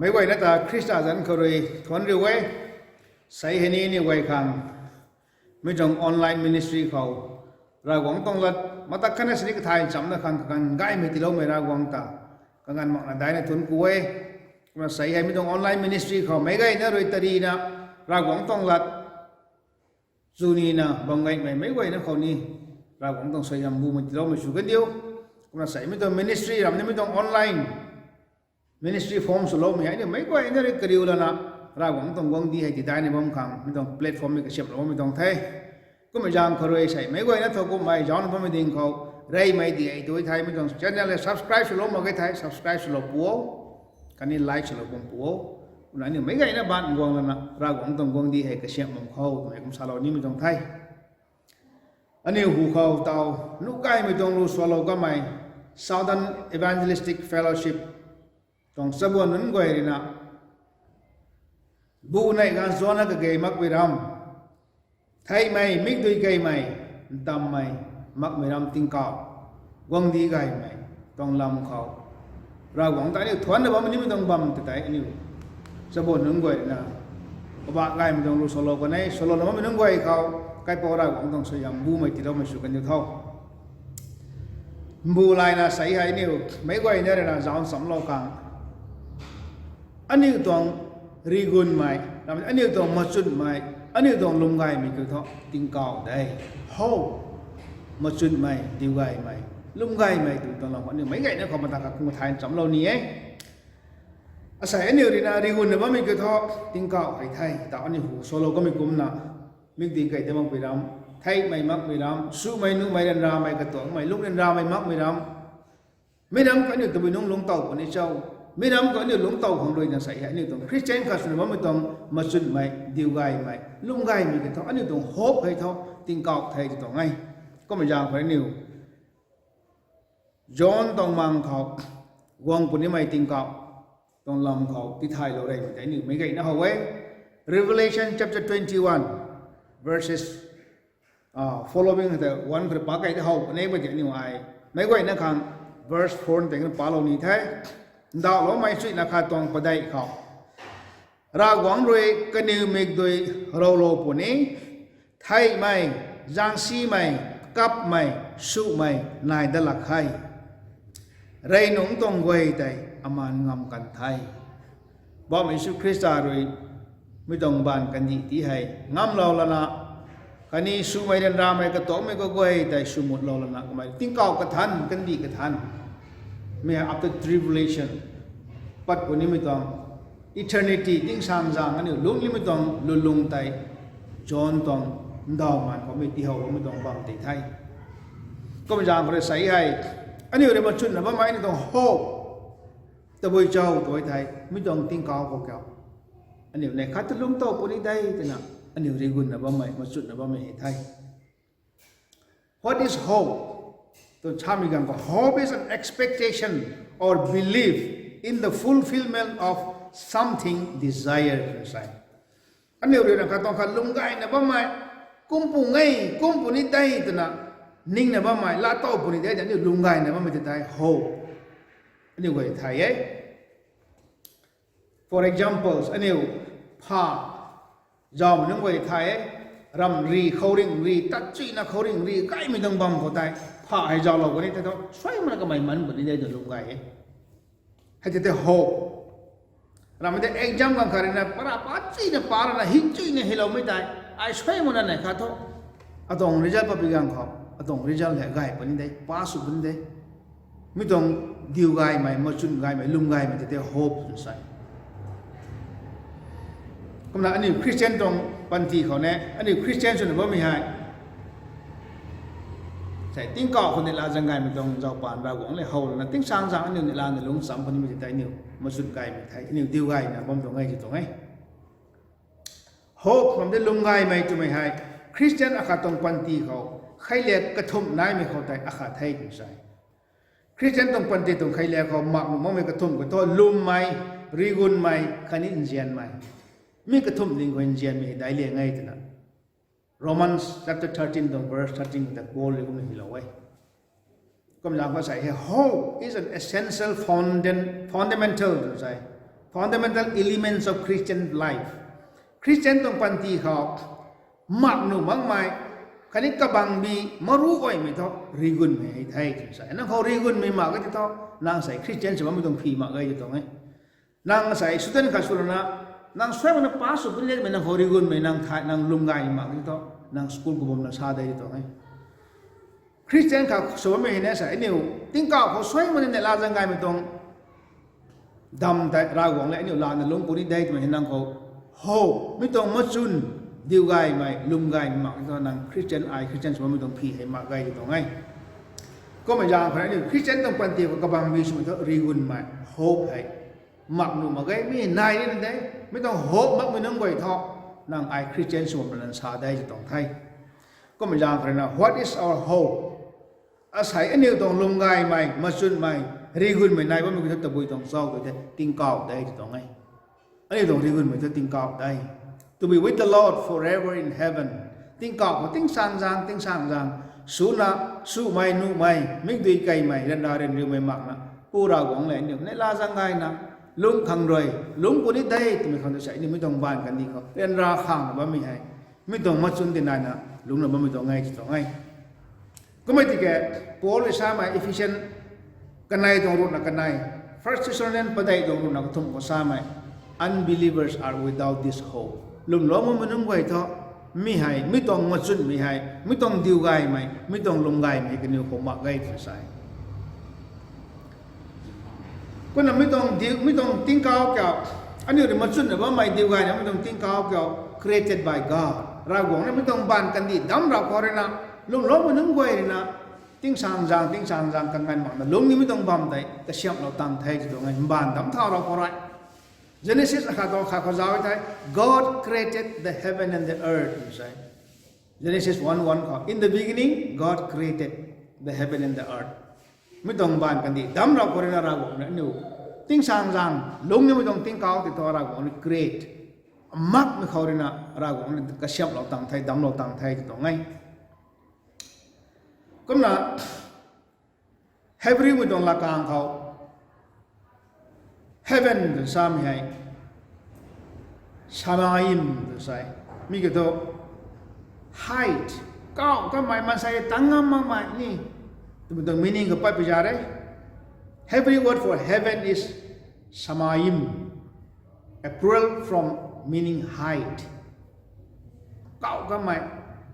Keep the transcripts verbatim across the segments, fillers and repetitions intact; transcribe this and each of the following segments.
Meic guayna ta Khrista zanc khou rui thuanc riu e. Sei hei ni ni guay khang mi tuang online ministry khou Ravguangc tuang lat matak khatna sini kathay nchamcna khang kaganv gaymei tiiloumei Ravguangc ta kaganv makna daina thuanc ku e. Kumna sei hei mi tuang online ministry khou meic guayna rui tarina Ravguangc tuang lat chunina bam gaymei meic guayna khou ni Ravguangc tuang suaihiam bumei tiiloumei sw kandiu. Kumna sei mi tuang ministry ram ni mi tuang online ministry form swloumei hei ni meic guayna rui kariu lana Ravguangc tuang guangcdic hei tidaina bam khang mi tuang platform mei kasiamhlou bammei tuang the. Kummei zaeng khou rui sei meic guayna thow kummei zaucna bammei ding khou reymei di ei tu thei mi tuang channel hei subscribe swlou mak ge thei subscribe swlou pu o. Khatni like swlou bam pu o. Kumna aniu meic guayna baanc guang lana Ravguangc tuang guangcdic hei kasiamh bam khou twmei kum salou nimei tuang the. Aniu hu khou taw nuh gaymei tuang lu swlou kamei Southern Evangelistic Fellowship tuang chabuan nunc guay ruina bu neih ganv zuanna kage makpui ram, theihmei mikdui keymei, ntammei makmei ram tingkauh, guangcdic gaymei tuang lam khou Ravguangc ta aniu thuancna bam nimei tuang bam ta tei aniu chabuan nunc guay ruina kabah gaymei tuang lu swlou kan e. Swlouna bammei nunc guay khou kaipouc Ravguangc tuang suaihiam bumei tiiloumei sw kandiu tho. Mbu layna sei hei aniu meic guayna ruina zauc nchamclou khang aniu tuang rigunmei, aniu tuang machunmei, aniu tuang lwmgaymei kiu thu tingkauh de. Ho, machunmei, diugaymei, lwmgaymei tw tuang lam aniu meic guayna khou matak khat kum kathay nchamclou ni e. Asei aniu ruina rigunna bammei kiu thu tingkauh hei the. Taw aniu hu swlou kamei kumna mikdui key tei makpui ram, theihmei makmei ram, sumei nuhmei ryanramei katuakmei lungc ryanramei makmei ram, mi ram khou aniu tabui nungc lungctow puni cho? Mi ram khou aniu lungctow khang ruina sei hei aniu tuang Christian khat swna bammei tuang machunmei, diugaymei, lwmgaymei kiu thu aniu tuang hope hei thu tingkauh the tw tuang e. Kummei zaeng khou aniu John tuang mang khou guang punimei tingkauh tuang lam khou tithaylou reymei tei aniu meic guayna how e. Revelation chapter twenty-one, verses following the one khou rui pa key tei how puni mei tei aniu ai meic guayna khang verse four tei na palou ni the. Ndauhloumei chuihna khat tuang padeih khou Ravguangc rui kaniw mikdui rowlou puni, theihmei, zaengsimei, kapmei, sumei nai dat lak khe. Rey nungc tuang guay tei amaan ngam kan the. Bam Jisu Khrista rui mi tuang baanv kandih ti hei ngamlou lana, khatni sumei ryanramei katuakmei kaguay tei swmutlou lana kamei tingkauh kathanc, kandih kathanc, mi hei after tribulation pat punimei tuang eternity tingsaengzaeng aniu lungc nimei tuang lwnlung tei John tuang ndauhman khoumei tiihowloumei tuang bam tei the. Kummei zaeng khou rui sei hei aniu rui machunna bammei aniu tuang hope tabui cho tw thei mi tuang tingkauh khou kiu aniu neih khat ta lungctow puni de twna aniu rigunna bammei, machunna bammei hei the. What is hope? Tw samei ganv khou, hope is an expectation or belief in the fulfillment of something desired, tw sa e. Aniu rui na khat tuang khat lwmgayna bammei, kum puni e, kum puni de twna ningna bammei, laatow puni de twna aniu lwmgayna bammei tei tei hope aniu guay thay e. For examples, aniu pha zauhmei nunc guay thay e. Ramri khouringh ri, tat chuina khouringh ri gaymei tuang bam khou tei pha hei zauhlou kani tei thu suai mana kamei man puni de twna lwmgay e. Hei tei tei hope. Ramhmei tei exam ganv khat rui na para pa chuina pa rana hi chuina hiloumei tei ai suai mana neih khat thu atuang result pabi ganv khou atuang result hei gay puni de, pass sw puni de. Mi tuang diu gaymei, machun gaymei, lwm gaymei tei tei hope tw sa e. Kumna aniu Christian tuang panty khou ne, aniu Christian swna bammei hei sei tingkauh khou neihla zaeng gaymei tuang zauhpaan Ravguangc le how lana tingsaengzaeng aniu neihla na lungc cham punimei tei tei aniu machun gaymei the, aniu diu gayna bam tuang e ti tuang e. Hope bam de lwm gaymei twmei hei Christian akhat tuang panty khou kheiliak kathumh naimei khou tei akhat the tw sa e. Christian tuang panty tuang kheiliak khou mak nuh makmei kathumh khou thu lwmmei, rigunmei khatni nzianmei. Mi kathumh ding khou nzianmei hei daic liang e twna Romans chapter thirteen tuang verse thirteen khou tei Paul rui kumna hylou e. Kumzaeng khou sei hei hope is an essential founda-, fundamental tw sa e. fundamental elements of Christian life. Christian tuang panty khou mak nuh makmei khatni kabangbi maruaymei thu rigunmei hei the twna sa. Nang khou rigunmei mak ge ti thu, nang sei Christian sw bammei tuang phi mak ge ti tuang e. Nang sei student khat sw lana, nang suai makna pass sw puni letmei nang khou rigunmei nang thay nang lwm gaymei mak ge ti thu, nang school khou bamna sa de ti tuang e. Christian khat sw bammei hei na sei aniu tingkauh khou suai makna neihla zaeng gaymei tuang dam tei Ravguangc le aniu lana lungc puni de twmei hei nang khou hope, mi tuang machun, diu gaymei, lwm gaymei mak ge ti thu nang Christian, ai Christian sw bammei tuang phi hei mak ge ti tuang e. Kummei zaeng khou rui aniu Christian tuang panty khou kabangbi swmei thu rigunmei hope hei mak nuh mak ge, mi nai nina de, mi tuang hope makmei nunc guay thu nang ai Christian sw bam lana sa de ti tuang the. Kummei zaeng khou rui na, what is our hope? Asei aniu tuang lwm gaymei, machunmei, rigunmei nai bammei kiu thu tabui tuang cho tu the, tingkauh de ti tuang e. Aniu tuang rigunmei thu tingkauh de. To be with the Lord forever in heaven. Tingkauh khou tingsaengzaeng, tingsaengzaeng swna, swmei, nuhmei, mikdui keymei, ryanra ryanriumei makna, Pu Ravguangc le aniu neihla zaeng gayna lungc khang rui lungc puni de twmei khang tu sei aniu mi tuang baanv kandih khou ryanra khangna bammei hei mi tuang machun tinaina lungcna bammei tuang e ti tuang e. Kummei tiki Paul rui samei Ephesian kanei tuang ruhna kanei, First Thessalonians padeih tuang ruhna kathumh khou samei, unbelievers are without this hope. Lwmloumei nunc guay thu mi hei, mi tuang machunmei hei, mi tuang diu gaymei, mi tuang lwm gaymei kaniw khou mak ge twna sa e. Kumna mi tuang diu, mi tuang tingkauh kiu, aniu rui machunna bammei diu gayna mi tuang tingkauh kiu, created by God. Ravguangc rui mi tuang baanv kandih damc rap khou rui na, lwmloumei nunc guay rui na tingsaengzaeng, tingsaengzaeng kanganv makna lungc nimei tuang bam tei kasiamhlou tang the ti tuang e, mbaanv damc thau rap khou rui. Genesis akhat tuang khat khou zauc e thei, God created the heaven and the earth, twna sa e. Genesis one one khou, in the beginning, God created the heaven and the earth. Mi tuang baanv kandih damc rap khou rui na Ravguangc rui aniu tingsaengzaeng lungc nimei tuang tingkauh ti thu Ravguangc rui create makmei khou rui na Ravguangc rui kasiamhlou tang the, damclou tang the ti tuang e. Kumna Hebrewmei tuang latkaeng khou heaven twna samei hei shamayim twna sa e. Mi kiu thu height, kauh kamei, maansei tang ngam makmei ni twmei tuang meaning khou pat pui za re. Hebrew word for heaven is shamayim, a plural from meaning height. Kauh kamei,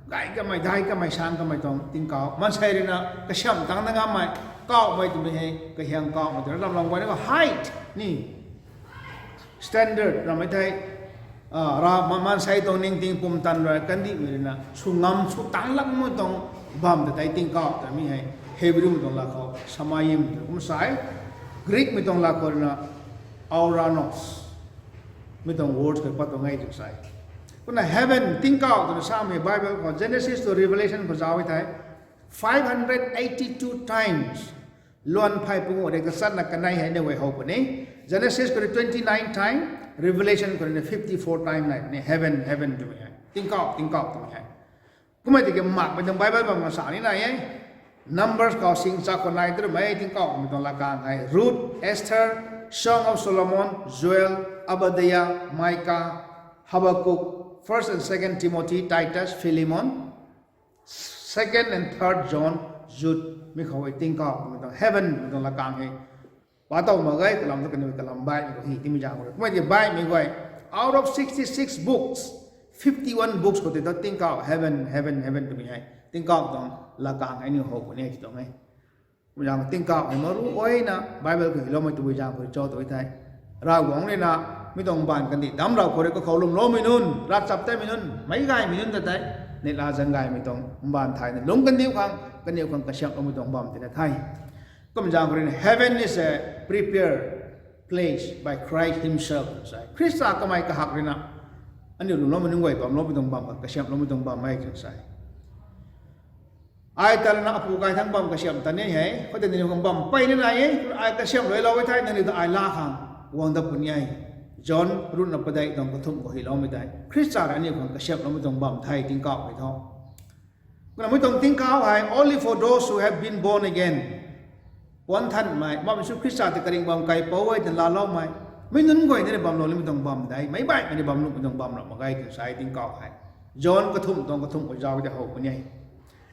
gay kamei, dai kamei, sang kamei tuang tingkauh, maansei rui na kasiamh tang na ngammei, kauhmei twmei hei kahiang kauhmei twna lamlou guayna khou height ni standard ramei thei, ra maansei tuang ningting pumtan rui kandihmei rui na sw ngam sw tang lakmei tuang bam ta tei tingkauh twmei hei Hebrewmei tuang lat khou shamayim twna kum sa e. Greekmei tuang lat khou rui na uranos, mi tuang words khou pat tuang e twna sa e. Kumna heaven, tingkauh twna samei Bible khou Genesis to Revelation khou zauc e thei five hundred eighty-two times. Luan phey pungu rui kachatna kanei hei na guay how puni. Genesis khou rui twenty-nine time, Revelation khou rui na fifty-four time nai puni, heaven, heaven twmei hei, tingkauh, tingkauh twmei hei. Kummei tiki makmei tuang Bible bam khou sa ni nai e. Numbers khou singcha khou nai twmei tingkauhmei tuang latkaeng hei Ruth, Esther, Song of Solomon, Joel, Obadiah, Micah, Habakkuk, First and Second Timothy, Titus, Philemon, Second and Third John, Jude, mi khou e tingkauhmei tuang heaven mei tuang latkaeng hei. Patow mak ge, kalam thu kaniw kalam baihmei khou hi timei zaeng khou rui. Kummei tiki baihmei guay, out of sixty-six books, fifty-one books khou tei thu tingkauh heaven, heaven, heaven twmei hei tingkauh tuang latkaeng hei aniu how puni ti tuang e. Kumna zaeng tingkauh hei maruaina Bible khou hyloumei tabui zaeng khou rui cho tu thei, Ravguangc rui na mi tuang baanv kandih damc rap khou rui kakhou lwmloumei nunc, ravchaptatmei nunc, meic gaymei nunc ta tei neihla zaeng gaymei tuang mbaanv thayna lungc kandiu khang, kaniw khang kasiamhloumei tuang bam tina the. Kumna zaeng khou rui na heaven is a prepared place by Christ himself twna sa e. Khrista kamei kahak rui na aniu lwmloumei nunc guay bamloumei tuang bam khang kasiamhloumei tuang bam e twna sa e. Ai ta lana apu kai thangc bam kasiamh ta ni hei, khoutei nangniw khang bam peyna nai e, ai kasiamhlou lou e thei nangniw ta ai laa khang guang dat puni e. John ruhna padeih tuang kathumh khou hyloumei tei Khrista rui aniu khang kasiamhloumei tuang bam the tingkauh hei thu. Kumna mi tuang tingkauh hei only for those who have been born again. Puan thanmei, Mpouh Jisu Khrista ta karingh bam kaipouc e twna laaloumei, Mi nunc guay ni bam lou nimei tuang bam de, meic baihmei ni bam lou nimei tuang bam ra mak ge tw sa e tingkauh hei. John kathumh tuang kathumh khou zauc tei how puni e.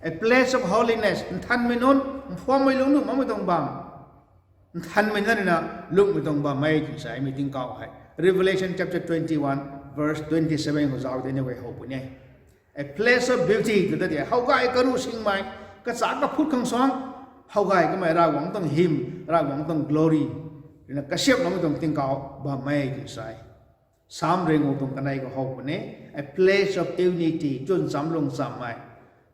A place of holiness, nthanmei nunc, mphuammei lungc nuh makmei tuang bam. Nthanmei na rina lungmei tuang bam e tw sa e mi tingkauh hei. Revelation chapter twenty-one, verse twenty-seven khou zauc tei aniu guay how puni e. A place of beauty tw ta di how gay karuh singmei, kacha kaphut khang suang, how gay kamei Ravguangc tuang hym, Ravguangc tuang glory rina kasiamhloumei tuang tingkauh bam e tw sa e. Sam ringu tuang kanei khou how puni e, a place of unity, chwn cham lung chammei.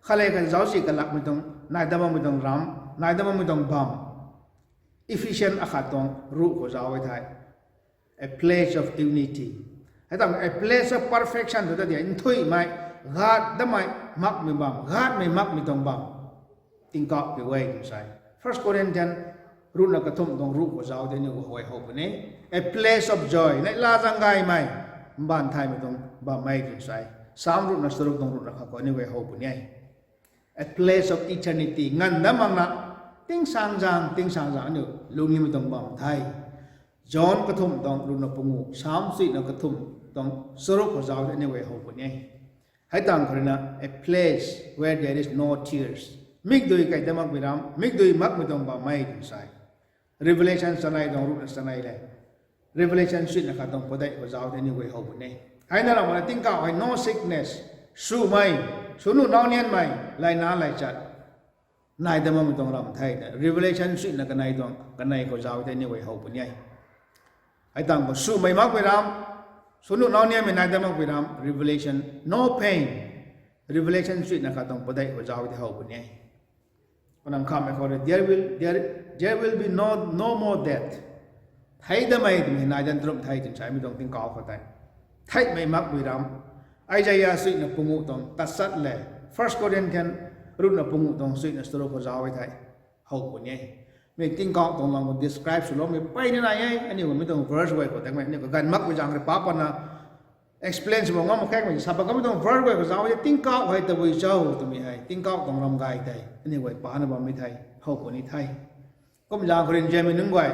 Khat le khat zaucsi kalakmei tuang, nai dat bammei tuang ram, nai dat bammei tuang bam. Ephesian akhat tuang ruh khou zauc e thei, a place of unity. Hei tang a place of perfection tw ta di nthuihmei, gat damei makmei bam, gatmei makmei tuang bam. Tingkauh kiu e tw sa e. First Corinthian ruhna kathumh tuang ruh khou zauc tei aniu guay how puni e. A place of joy, neihla zaeng gaymei, mbaanv thaymei tuang bam e tw sa e. Sam ruhna charuk tuang ruhna khat khou aniu guay how puni e. A place of eternity, nganv dat makna, tingsaengzaeng, tingsaengzaeng aniu lungc nimei tuang bam the. John kathumh tuang ruhna panguh, Sam chuihna kathumh tuang charuk khou zauc tei aniu guay how puni e. Hei tang khou rina, a place where there is no tears. Mikdui kai dat makmei ram, mikdui makmei tuang bam e tw sa e. Revelation chanei tuang ruhna chanei le, Revelation chuihna khat tuang padeih khou zauc tei aniu guay how puni e. Heina ramna tingkauh hei no sickness, swmei, swnuh naunianmei, laina laichat, nai dat makmei tuang ram the ta Revelation chuihna kanei tuang kanei khou zauc tei aniu guay how puni e. Hei tang khou swmei makpui ram, swnuh naunianmei nai dat makpui ram, Revelation, no pain, Revelation chuihna khat tuang padeih khou zauc tei how puni e. Kanang khamei khou rui, there will, there, there will be no, no more death. Thei damei twmei nai dat nrumh the twna samei tuang tingkauh khou tei, theihmei makpui ram. Isaiah chuihna panguh tuang tachat le, First Corinthian ruhna panguh tuang chuihna charuk khou zauc e thei, how puni e. Mi tingkauh tuang lam khou describe swloumei peyna nai e, aniu mi tuang verse guay khou tangmei aniu kaganv makpui zaeng rui pa pana explain sw bam ngam mak khe, mei sa pat kamei tuang verse guay khou zauc e, tingkauh hei tabui cho twmei hei tingkauh tuang ram gay tei aniu guay pana bammei thei how puni the. Kum zaeng khou rui nzianmei nunc guay,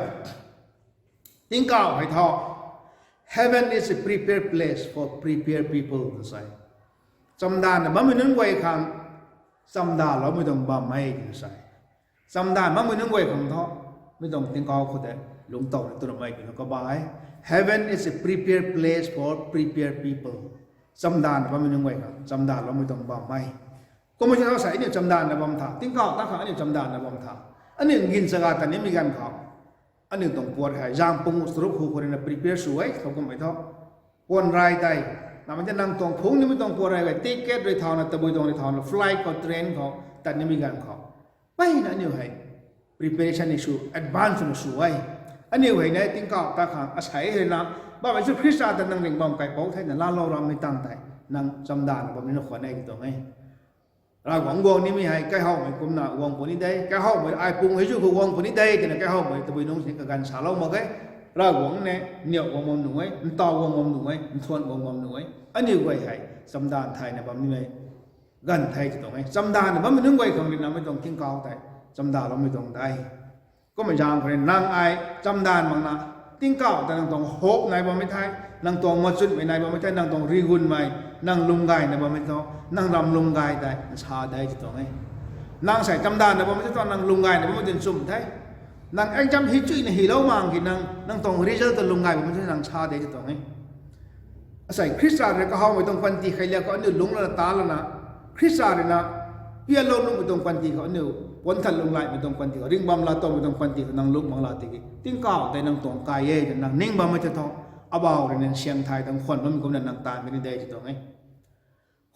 tingkauh hei thu, heaven is a prepared place for prepared people tw sa e. Chamdanvna bammei nunc guay khang chamdanvloumei tuang bam e tw sa e. Chamdanv makmei nunc guay khang thu, mi tuang tingkauh khou tei lungc tow na tu ramei twna kabah e. Heaven is a prepared place for prepared people. Chamdanvna bammei nunc guay khang chamdanvloumei tuang bam e. Kummei thu sa aniu chamdanvna bam tha, tingkauh ta khang aniu chamdanvna bam tha. Aniu ngin chaga tat nimei ganv khou, aniu tuang puat hei zaeng panguh charuk hu khou ruina prepare sw e, khou kummei thu, puan rai tei, namei tei nang tuang phungc nimei tuang puat rai e, ticket rui thauna, tabui tuang rui thauna, flight khou, train khou tat nimei ganv khou, peyna aniu hei preparation ni sw, advance swna sw e. Aniu hei na tingkauh ta khang asei hei na, Bammei Jisu Khrista ta nang ringh bam kaipouc theina laalou rammei tang tei nang chamdanvna bam nina khwan e tw tuang e. Ravguangc guang nimei hei kaihowmei kumna guang puni de, kaihowmei ai pung hei zu khou guang puni de twna kaihowmei tabui nungc sini kaganv salou mak e. Ravguangc ni niak guang bam nuh e, ntaw guang bam nuh e, nthuan guang bam nuh e. Aniu guay hei chamdanv thayna bam nimei ganv the tw tuang e. Chamdanvna bammei nunc guay khang ruina mi tuang tingkauh tei chamdanvloumei tuang de. Kummei zaeng khou rui nang ai chamdanv makna, tingkauh ta nang tuang hope nai bammei the, nang tuang machunmei nai bammei the, nang tuang rigunmei, nang lwmgaina bammei thu, nang ram lwmgay tei nsa de tw tuang e. Nang sei chamdanvna bammei thu nang lwmgayna bammei tei nchumh the. Nang exam hi chuina hilou mak ki nang, nang tuang result ta lwmgay bammei thu nang sa de tw tuang e. Asei Khrista rui kahawmei tuang panty kheiliak khou aniu lungc lana ta lana, Khrista ruina pialou nuhmei tuang panty khou aniu puanthan lunglaimei tuang panty khou, ringh bam laa towmei tuang panty khou nang lungc mak la tiki, tingkauh tei nang tuang kai e twna nang ning bammei tei thu, Abau rui nang siang thay tuang khwan bammei kumna nang taanv kani de tw tuang e.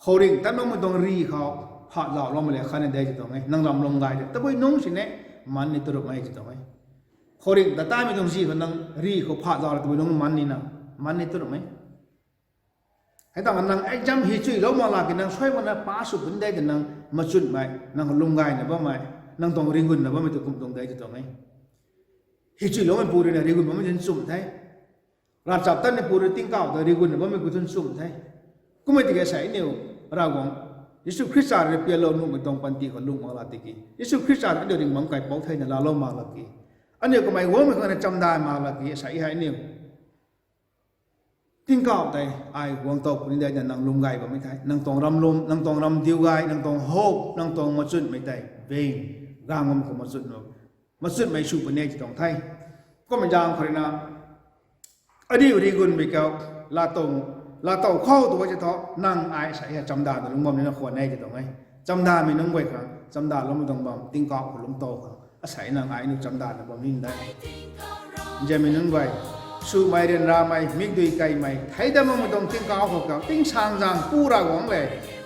Khouringh tat makmei tuang ri khou phatzauloumei le khatni de tw tuang e. Nang ram lwmgay tei tabui nungc sini man ni tu ruhmei tw tuang e. Khouringh tat taimei tuang zi khou nang ri khou phatzau le tabui nungc man nina, man ni tu ruhmei. Hei tang nang exam hi chuilou mak la ki nang suai makna pass sw puni de tei nang machunmei, nang lwmgayna bammei, nang tuang rigunna bammei tu kum tuang de tw tuang e. Hi chuiloumeipu ruina rigun bammei tei nchumh the. Ravchaptatmeipu rui tingkauh ta rigunna bammei khou thu nchumh the. Kummei tiki asei aniu Ravguangc Jisu Khrista rui pialou nuhmei tuang panty khou lungc mak la tiki, Jisu Khrista rui aniu ringh bam kaipouc theina laalou mak la ki, aniu kamei guangmei khang na chamdanv mak la ki, asei hei aniu Tingkauh tei ai guang tow puni de na nang lum gay bammei the. Nang tuang ram lum, nang tuang ram diu gay, nang tuang hope, nang tuang machunmei tei beng, gang bam khou machun, machunmei sw puni ti tuang the. Kummei zaeng khou rui na, aniu rigunmei kau, latow, latow khou tu se thu, nang ai sa chamdanv lungc bam nina khwan e ti tuang e. Chamdanvmei nunc guay khang chamdanvloumei tuang bam, tingkauh khou lungc tow khang asei nang ai nu chamdanvna bam ni de. Nzianmei nunc guay, swmei, ryanramei, mikdui keymei, thei dat makmei tuang tingkauh khou kau, tingsaengzaeng Pu Ravguangc le,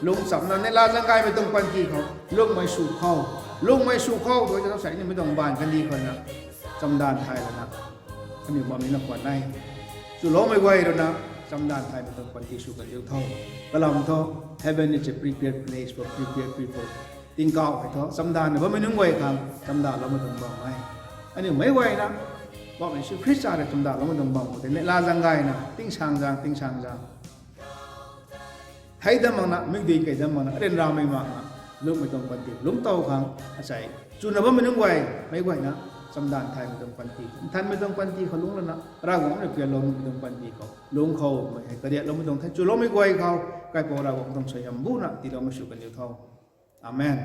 lungcchamna neihla zaeng gaymei tuang panty khou lungmei sw khou, lungmei sw khou tu se thu asei nimei tuang baanv kandih khou na chamdanv thay lana aniu bam nina khwan e. Chuloumei guay rui na chamdanv thaymei tuang panty sw kandiu tho. Kalam thu, heaven is a prepared place for prepared people. Tingkauh hei thu chamdanvna bammei nunc guay khang chamdanvloumei tuang bam e. Aniu meic guayna, Poubauhmei Jisu Khrista rui chamdanvloumei tuang bam khou tei neihla zaeng gayna, tingsaengzaeng, tingsaengzaeng thei dat makna, mikdui key dat makna, ryanramei makna, lungmei tuang panty lungc tow khang asei chuna bammei nunc guay, meic guayna chamdanv thaymei tuang panty, nthanmei tuang panty khou lungc lana Ravguangc rui pianlou nuhmei tuang panty khou lungc khou mei hei kariatloumei tuang the. Chuloumei guay khou Kaipouc Ravguangc tuang suaihiam buna tiiloumei sw kandiu tho. Amen.